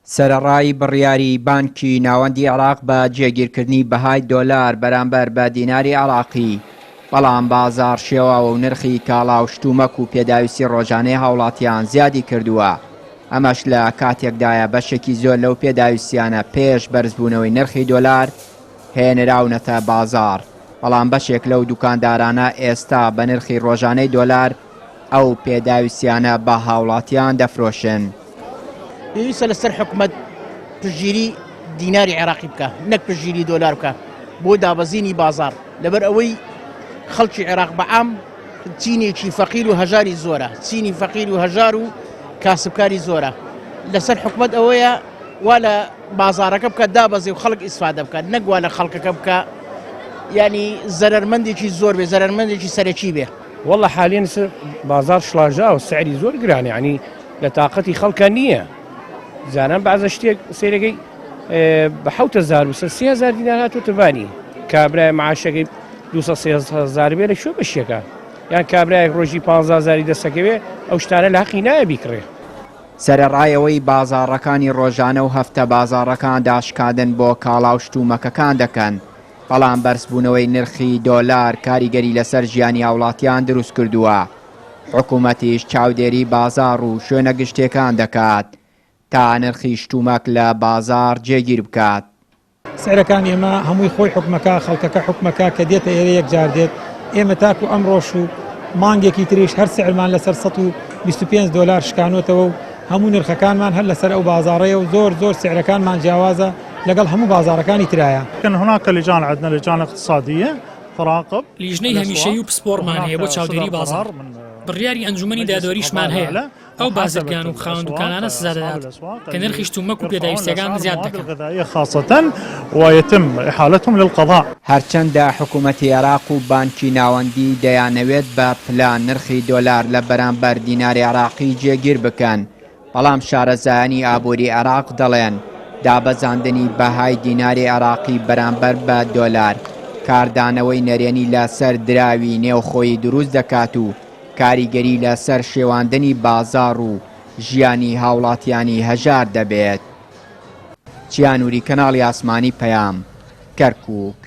سەرەڕای بڕیاری بانکی ناوەندی عێراق بە جێگیرکردنی بەهای دۆلار بەرامبەر بە دیناری عێراقی، بەڵام بازاڕ شێواوە و نرخی کاڵا و شتومەک و پێداویستی ڕۆژانەی هاوڵاتیان زیادی کردووە، ئەمەش لە کاتێکدایە بەشێکی زۆر لەو پێداویستیانە پێش بەرزبوونەوەی نرخی دۆلار هێنراونەتە بازاڕ، بەڵام بەشێک لەو دوکاندارانە ئێستا بە نرخی ڕۆژانەی دۆلار ئەو پێداویستیانە بە هاوڵاتیان دەفرۆشن. پێویستە لەسەر حکومەت پشتگیری دیناری عێراقی بکە نەک پشتگیری دۆلار بکە بۆ دابەزینی بازار لەبەر ئەوەی خەڵکی عێراق بەعام چینێکی فەقیر و هەژاری زۆرە چینی فەقیر و هەژار و کاسبکاری زۆرە لەسەر حکومەت ئەوەیە وا لە بازارەکە بکە دابەزێ و خەڵک ئیسفادە بکات نەک وا لە خەڵکەکە بکە ینی زەرمەندێکی زۆر بێ زەرمەندێکی سەرەکی بێ. واللە حالیەن بازاڕ شڵاژاوە سعری زۆر گرانە یعنی لە تاقەتی خەڵکە نییە زانان بەعزە شتێک سەیرەکەی بە 7000 و 3000 دینار هاتووتە بانی کابرای معاشەکەی 200 بێ لە کوێ بەشیەکە یان کابرایەک ڕۆژی 15000 دەسەکەوێ ئەو شتانە لە حەقی نایە بیکڕێ. سەرەڕای ئەوەی بازاڕەکانی ڕۆژانە و هەفتە بازاڕەکان داشکاندن بۆ کاڵا و شتومەکەکان دەکەن، بەڵام بەرزبوونەوەی نرخی دۆلار کاریگەری لەسەر ژیانی هاوڵاتیان دروستکردووە، حکومەتیش چاودێری بازاڕ و شوێنە گشتیەکان دەکات تا نرخی شتومەک لە بازاڕ جێگیر بکات. سعرەکان ئێمە هەمووی خۆی حوکمەکا خەڵکەکە حوکمەکا کە دێتە ئێرە یەکجار دێت ئێمە تاکو ئەمڕۆش و مانگێکی تریش هەر سعرمان لەسەر 125 دۆلار شکانۆتەوە و هەموو نرخەکانمان هەر لەسەر ئەو بازاڕەیە و زۆر زۆر سعرەکانمان جیاوازە لەگەڵ هەموو بازاڕەکانی ترایە. كان هناك لجان عندنا لجان اقتصادية تراقب لیژنەی هەمیشەیی و پسپۆڕمان هەیە بۆ چاودێری بازاڕ، بڕیاری ئەنجومەنی دادوەریشمان هەیە ئەو بازرگان و خاوەن دوکانانە سزا دەدات کە نرخی شتومەک و پێداویستییەکان زیاد دەکەن. هەرچەندە حکومەتی عێراق و بانکی ناوەندی دەیانەوێت بە پلان نرخی دۆلار لە بەرامبەر دیناری عێراقی جێگیر بکەن، بەڵام شارەزایانی ئابووری عێراق دەڵێن، دابەزاندنی بەهای دیناری عێراقی بەرامبەر بە دۆلار، کاردانەوەی نەرێنی لەسەر دراوی نێوخۆیی دروست دەکات و کاریگەری لەسەر شێواندنی بازاڕ و ژیانی هاوڵاتیانی هەژار دەبێت. چیا نوری کەناڵی ئاسمانی پەیام، کەرکوک.